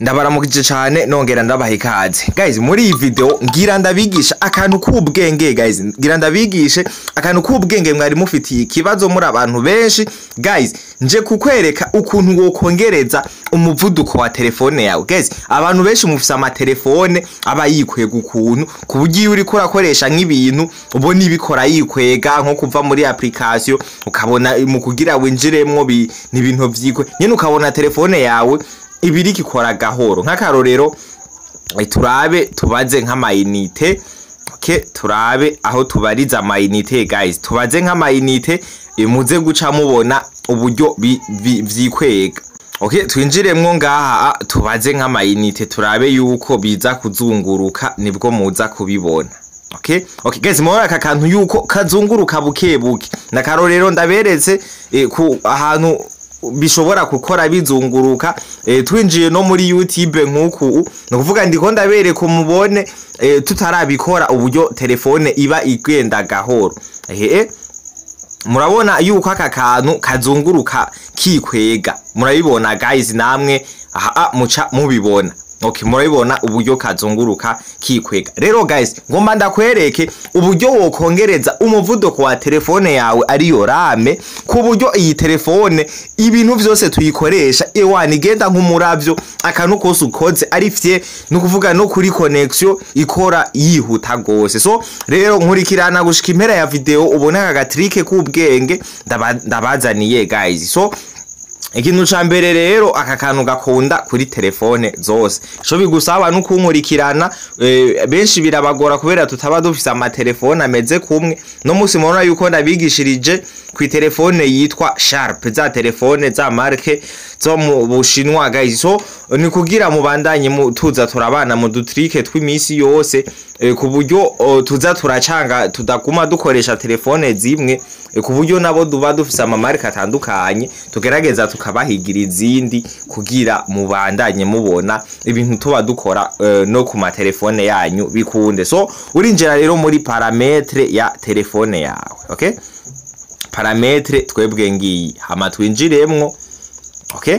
Ndabaramukije cyane, nongera ndabaha ikaze, guys. Muri iyi video ngira ndabigisha akantu k'ubwenge, guys. Ngira ndabigishe akantu k'ubwenge mwari mufitiye ikibazo muri abantu benshi, guys. Nje kukwereka ukuntu wokongereza umuvuduko wa telefone yawe, guys. Abantu benshi mufise amatelefone aba yikwega ukuntu, ku buryo iyo uriko urakoresha nk'ibintu ubona ibikora yikwega, nko kuva muri application ukabona mu kugira winjiremwo ni ibintu vyikwe nyene, ukabona telefone yawe ibiriko ikora gahoro. Nk'akarorero, turabe tubaze nk'amayinite. Okay, turabe aho tubariza amayinite, guys. Tubaze nk'amayinite, muze guca mubona uburyo vyikwega. Okay, twinjiremwo ngaha, tubaze nk'amayinite, turabe yuko biza kuzunguruka, nibwo muza kubibona. Okay, guys, mubona aka kantu yuko kazunguruka buke buke. Nakarorero ndaberetse ku ahantu bishobora gukora bizunguruka. Twinjiye no muri YouTube nk'uku, ni ukuvuga ndiko ndabereka umubone, tutarabikora, uburyo telefone iba igenda gahoro. Ehe, murabona yuko aka kantu kazunguruka kikwega. Murabibona, guys, namwe aha muca mubibona. Okay, murabibona uburyo kazunguruka kikwega. Rero guys, ngomba ndakwereke uburyo wokongereza umuvuduko wa telefone yawe, ariyo RAM, ku buryo iyi telefone ibintu vyose tuyikoresha ewana igenda nk'umuravyo, akantu kose ukoze ari fye, ni ukuvuga no kuri connection ikora yihuta gose. So rero nkurikirana gushika impera ya video, ubone aka ga trick k'ubwenge ndabazaniye, guys. So ikintu ca mbere rero, aka kantu gakunda kuri telefone zose. Ico bigusaba nukunkurikirana. Benshi birabagora kubera tutaba dufise amatelefone ameze kumwe. No musi mubona yuko ndabigishirije ku telefone yitwa Sharp, za telefone za marque zo mu Bushinwa, guys. So ni kugira mubandanye tuza turabana mu du trick tw'imisi yose, ku buryo tuza turacanga, tudaguma dukoresha telefone zimwe, ku buryo nabo duba dufise ama marque atandukanye, tugerageza tukabahigira izindi kugira mubandanye mubona ibintu tuba dukora, no ku matelefone yanyu bikunde. So urinjira rero muri paramètre ya telefone yawe. Okay, paramètre twebwe ngiyi, hama twinjiremwo. Okay,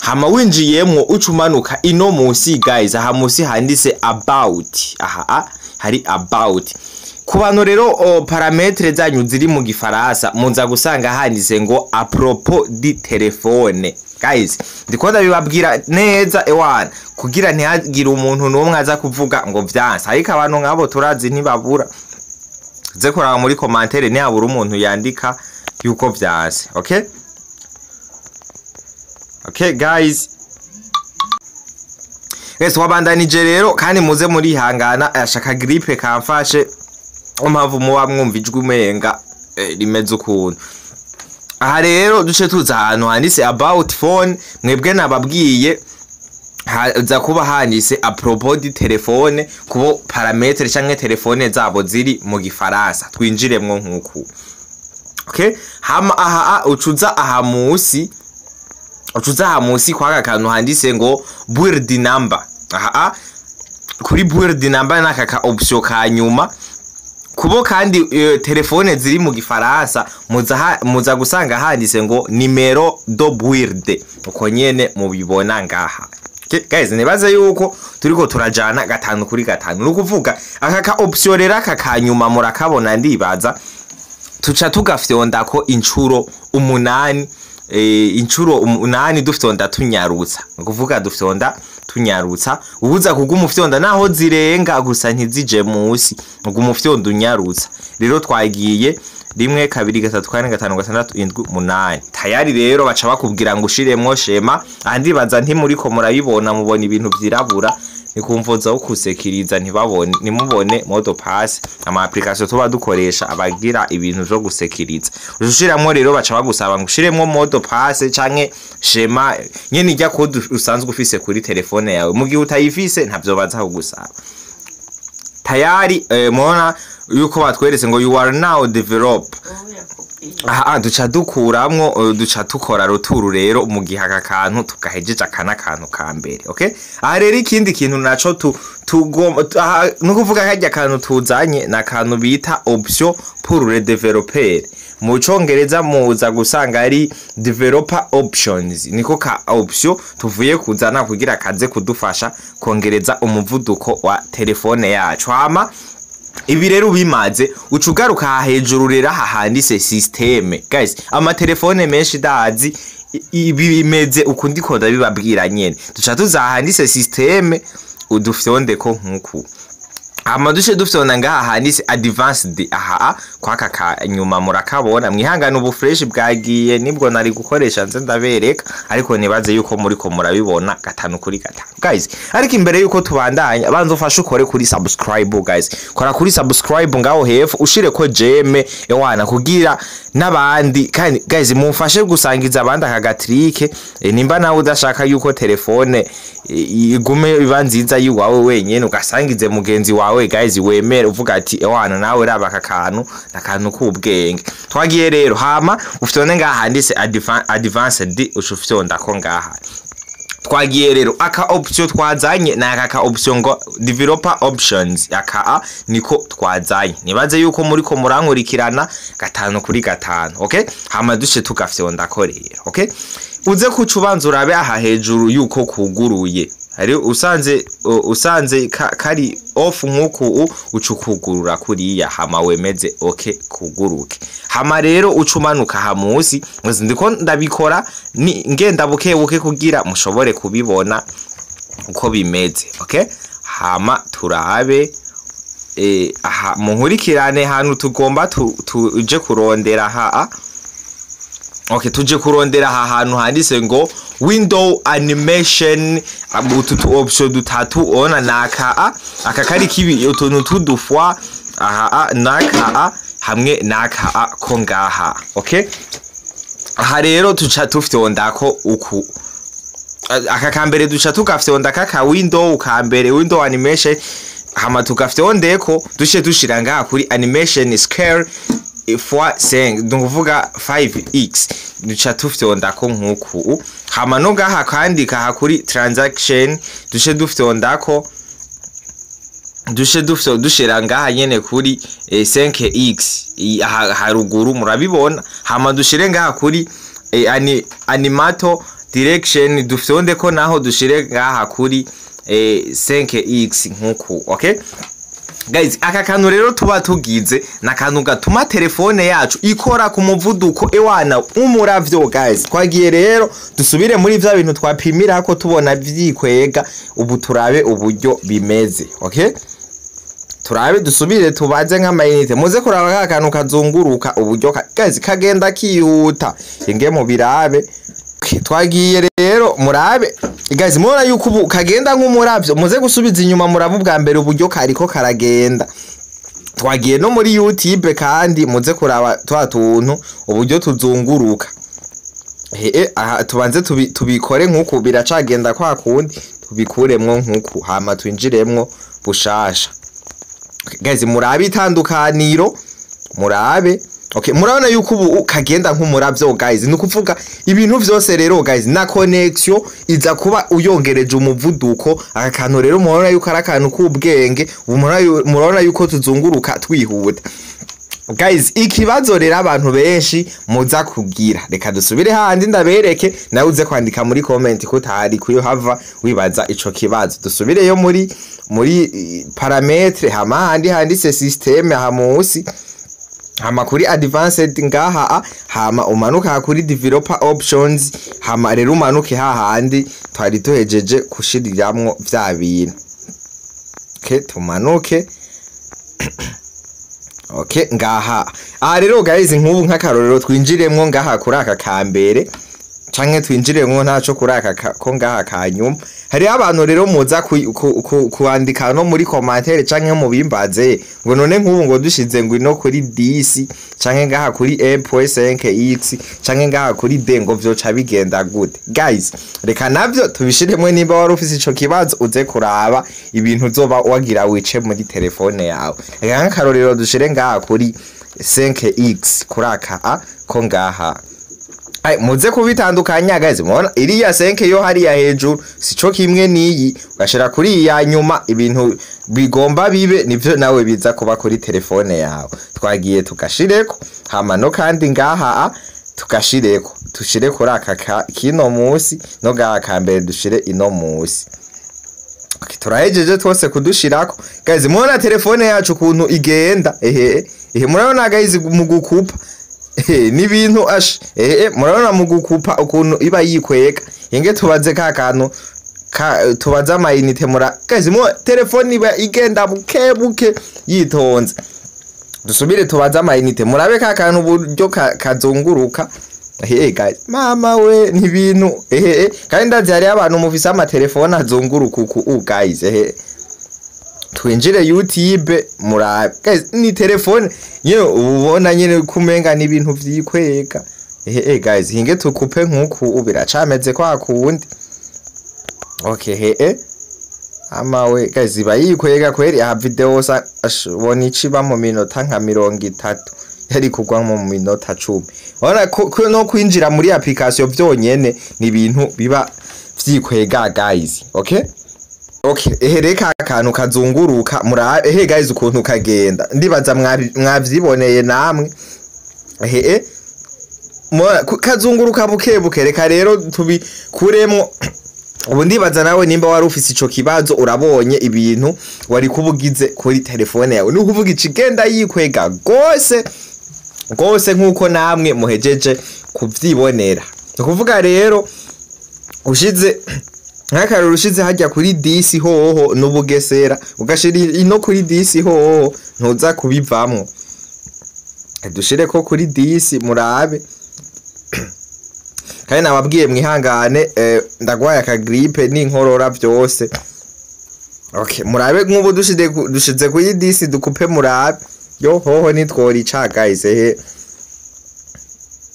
hama winjiyemwo uca umanuka ino musi, guys. Aha musi handitse about, aha hari about. Ku bantu rero paramètre zanyu ziri mu Gifaransa, muza gusanga handitse ngo à propos du téléphone. Guys, ndiko ndabibabwira neza ewana kugira ntihagire umuntu n'umwe aza kuvuga ngo vyanse, ariko abantu nk'abo turazi ntibabura. Ze kuraba muri commentaire, ntihabura umuntu yandika yuko vyanse. Okay, guys. Yes, wabandanije rero, kandi muze murihangana, ashaka grippe kamfashe, mpamvu muba mwumva ijwi umenga rimeze ukuntu. Aha rero duce tuza ahantu handitse about phone. Mwebwe nababwiye haza kuba handitse à propos du téléphone kubo paramètre canke telefone zabo ziri mu Gifaransa. Twinjiremwo nkuku. Okay, hama aha ucuza aha musi, ucuza aha musi kwaka kantu handitse ngo build number. Aha kuri build number naka ka option ka nyuma. Kubo kandi telefone ziri mu Gifaransa, muza gusanga handitse ngo numéro de build, uko nyene mubibona ngaha. Okay, guys, nibaze yuko turiko turajana gatanu kuri gatanu. Ni ukuvuga aka ka option rero aka kanyuma murakabona, ndibaza tuca tugafyondako incuro 8, incuro 8 dufyonda tunyarutsa. Ni ukuvuga dufyonda tunyarutsa, ubuza kuguma ufyonda naho zirenga gusa ntizije musi, uguma ufyonda unyarutsa. Rero twagiye 1, 2, 3, 4, 5, 6, 7, 8. Tayari rero baca bakubwira ngo ushiremwo schéma. Andibaza ntimuriko murabibona, mubona ibintu vyirabura, ni kumvoza wo kusekiriza ntibabone, ntimubone mot de passe. Ama application tuba dukoresha abagira ibintu vyo gusekiriza. Ushiramwo rero baca bagusaba ngo ushiremwo mot de passe canke schéma nyene, ijya code usanzwe ufise kuri telefone yawe. Mu gihe utayifise ntavyo baza kugusaba. Tayari mubona yuko batweretse ngo "You are now develop". Aha duca dukuramwo, duca tukora retour rero mu gihe aka kantu tugahejeje. Aka n'akantu ka mbere. Okay, aha rero ikindi kintu naco tu tugomba aha, ni ukuvuga karya kantu tuzanye ni akantu bita option pour les développeurs. Mu Congereza muza gusanga ari developer options. Niko ka option tuvuye kuzana kugira kaze kudufasha kongereza umuvuduko wa telefone yacu. Hama ibi rero bimaze, uca ugaruka aha hejuru rero, aha handitse système. Guys, amatelefone menshi ndazi ibi bimeze uku ndiko ndabibabwira nyene. Duca tuza ahanditse système, udufyondeko nkuku, hama duce dufyonda ngaha handitse advanced, aha kwaka kanyuma murakabona. Mwihangane, ubu fresh bwagiye, nibwo nari gukoresha nze ndabereka, ariko nibaze yuko muriko murabibona gatanu kuri gatanu, guys. Ariko imbere yuko tubandanya, banza ufashe ukore kuri subscribe. Guys, kora kuri subscribe ngaho hepfo, ushire ko j'aime ewana kugira n'abandi. Kandi guys, mumfashe gusangiza abandi aka gatrick. Nimba nawe udashaka yuko telefone igume iba nziza yiwawe wenyene, ugasangize mugenzi wawe, guys, wemere uvuga ati: "Ewana, nawe raba aka kantu, akantu k'ubwenge." Twagiye rero. Hama ufyonde ngaha handitse advanced, uca ufyondako ngaha. Twagiye rero. Aka option twazanye ni aka ka option ngo developer options, aka a niko twazanye. Nibaze yuko muriko murankurikirana gatanu kuri gatanu. Okay, hama duce tugafyondako rero. Okay, uze kuca ubanza urabe aha hejuru yuko kuguruye. Hari usanze kari off nkuku, uca ukugurura kuriya, hama wemeze okay kuguruke. Hama rero uca umanuka aha musi. Ndiko ndabikora ni ngenda buke buke kugira mushobore kubibona uko bimeze. Okay, hama turabe aha munkurikirane hantu tugomba tuje kurondera ha. Okay, tuje kurondera aha hantu handitse ngo window animation. Utu tu option dutatu ona naka a aka kari kibi utuntu tudufwa aha a naka a hamwe naka a ko ngaha. Okay, aha rero tuca tufyondako uku. Aka kambere duca tugafyonda kaka window kambere, window animation. Hama tugafyondeko, duce dushira ngaha kuri animation scale fois 5, donc uvuga 5x, duca tufyondako nkuku. Hama no ngaha kandi kaha kuri transaction, duce dufyondako, duce dushira ngaha nyene kuri 5x aha haruguru murabibona. Hama dushire ngaha kuri animato direction, dufyondeko naho, dushire ngaha kuri 5x nkuku. Okay guys, aka kantu rero tuba tugize nakantu gatuma telefone yacu ikora ku muvuduko ewana umuravyo. Guys, twagiye rero, dusubire muri vya bintu twapimira ko tubona vyikwega. Ubu turabe uburyo bimeze. Okay, turabe, dusubire tubaze nk'amayinite. Muze kuraba ka kantu kazunguruka uburyo guys kagenda kihuta, inge mu birabe. Okay, twagiye rero, murabe guys, mubona yuko ubu kagenda nk'umuravyo. Muze gusubiza inyuma murabe ubwa mbere uburyo kariko karagenda. Twagiye no muri YouTube kandi, muze kuraba twa tuntu uburyo tuzunguruka. Aha tubanze tubikore nk'uku, biracagenda kwa kundi, tubikuremwo nk'uku, hama twinjiremwo bushasha. Guys, murabe itandukaniro, murabe. Okay, murabona yuko ubu kagenda nk'umuravyo guys. Ni ukuvuga ibintu vyose rero guys, na connection iza kuba uyongereje umuvuduko. Aka kantu rero murabona yuko ari akantu k'ubwenge. Ubu murabona yuko tuzunguruka twihuta. Guys, ikibazo rero abantu benshi muza kugira, reka dusubire handi ndabereke, nawe uze kwandika muri comment ko utahari kuyo hava wibaza ico kibazo. Dusubireyo muri paramètres, hama handi handitse système aha musi, hama kuri advanced ngaha, hama umanuka kuri developer options, hama rero umanuke hahandi twari duhejeje kushiriramwo vya bintu. Okay, tumanuke. Okay, ngaha. Aha rero guys, nk'ubu nk'akarorero twinjiremwo ngaha kuri aka kambere, canke twinjiremwo ntaco kuri aka ko ngaha kanyuma. Hariho abantu rero muza kwandika no muri commentaire canke mu bimbaze ngo none nk'ubu ngo dushize ngo ino kuri 10 canke ngaha kuri 1.5x canke ngaha kuri D ngo vyoca bigenda gute? Guys, reka navyo tubishiremwe. Nimba wari ufise ico kibazo, uze kuraba ibintu uzoba wagira wice muri telefone yawe. Reka nk'akarorero dushire ngaha kuri 5x, kuri aka a ko ngaha. Ay, muze kubitandukanya guys. Mubona iriya 5 yo hariya hejuru sico kimwe niyi, ugashira kuri iya nyuma, ibintu bigomba bibe nivyo nawe biza kuba kuri telefone yawe. Twagiye tugashireko, hama no kandi ngaha tugashireko, tushire kuri aka kino musi no gaha kambere dushire ino musi. Okay, turahejeje twose kudushirako guys. Mubona telefone yacu ukuntu igenda, ehe ehe, murabona guys mu gukupa n'ibintu ash, ehe, murabona mu gukupa ukuntu iba yikwega. Yenge tubaze ka kantu ka tubaze amayinite mura guys, mu telefone iba igenda buke buke yitonze. Dusubire tubaze amayinite, murabe ka kantu uburyo kazunguruka. Ehe guys, mama we, ni ibintu ehe, kandi ndazi hari abantu mufise amatelefone azunguruka uku guys. Ehe, twinjire YouTube murabe guys, ni telefone nyene ubona nyene kumenga n'ibintu vyikwega. Ehe guys, hinge tukupe nkuku biracameze kwa kundi. Okay, he amawe guys, iba yikwega kweri. Aha video sa ubona iciba mu minota nka 30, yari kugwa mu minota 10. Urabona ko no kwinjira muri application vyonyene ni ibintu biba vyikwega guys. Okay okay, ehe, reka akantu kazunguruka murabe. Ehe guys, ukuntu kagenda, ndibaza mwavyiboneye namwe. Ehe, kazunguruka buke buke. Reka rero tubikuremo ubu. Ndibaza nawe nimba wari ufise ico kibazo, urabonye ibintu wari kubugize kuri telefone yawe. Ni ukuvuga ikigenda yikwega gose gose nkuko namwe muhejeje kuvyibonera. Ni ukuvuga rero ushize nk'akarero, ushize hajya kuri 10 hoho n'ubugesera, ugashira ino kuri 10 hoho ntuza kubivamwo. Dushire ko kuri 10 murabe. Kandi nababwiye mwihangane, ndagwaye akagrippe n'inkorora byose. Okay, murabe nk'ubu dushize kuri 10, dukupe murabe, yo hoho nitwora ica guys. Ehe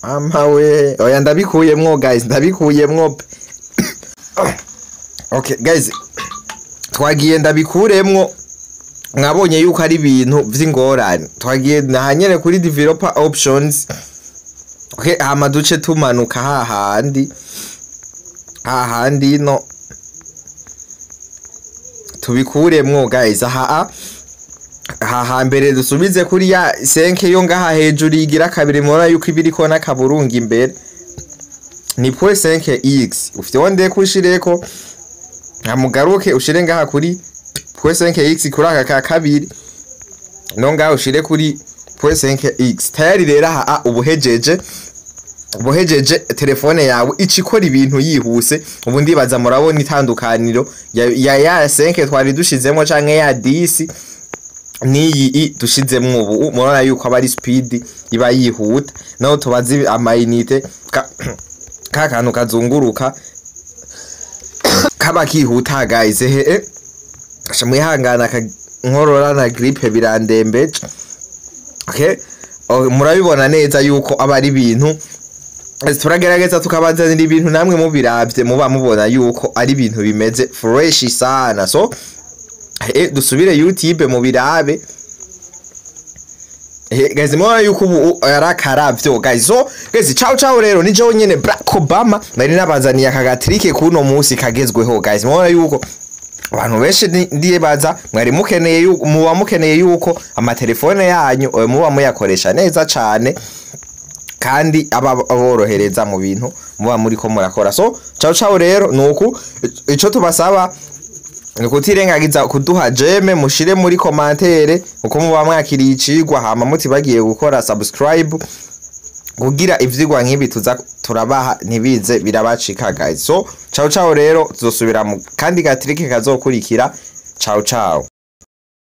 mama we, oya ndabikuyemwo guys, ndabikuyemwo. Okay guys, twagiye ndabikuremwo, mwabonye yuko ari ibintu vy'ingorane. Twagiye nahanyene kuri developer options. Okay, hama duce tumanuka hahandi hahandi no tubikuremwo guys. Aha aha hambere dusubize kuri ya 5 yo ngaha hejuru igira kabiri, mubona yuko ibiriko n'akaburungu imbere ni point 5x. Ufite kushireko, amugaruke ushire ngaha kuri point 5x, kuri aka ka kabiri no ngaha ushire kuri point 5x. Tayari rero aha ubuhejeje telefone yawe icikora ibintu yihuse. Ubu ndibaza murabona itandukaniro ya 5 twari dushizemo canke ya 10 niyi dushizemwo ubu. Murabona yuko aba ari speed iba yihuta, naho tubazi amayinite ka kantu kazunguruka kaba kihuta guys. Ehe, mwihangana, nkorora na grippe birandembeje. Okay, murabibona neza yuko aba ari ibintu turagerageza tukabazanira, ibintu namwe mubiravye muba mubona yuko ari ibintu bimeze fresh sana. So dusubire YouTube mubirabe. Guys, mubona yuko ubu yarakaravyo guys. So guys, ciao ciao. Rero ni jewe nyene Barack Obama nari nabazaniye aka gatrick kuno munsi kagezweho guys. Mubona yuko abantu benshi ndibaza mwari mukeneye yuko muba mukeneye yuko amatelefone yanyu muba muyakoresha neza cane, kandi aba aborohereza mu bintu muba muriko murakora. So ciao ciao. Rero nuku ico tubasaba ni kutirengagiza kuduha j'aime, mushire muri commentaire uko muba mwakiriye icigwa, hama mutibagiye gukora subscribe kugira ivyigwa nk'ibi tuza turabaha ntibize birabacika guys. So ciao ciao. Rero tuzosubira mu kandi gatrick kazokurikira. Ciao ciao.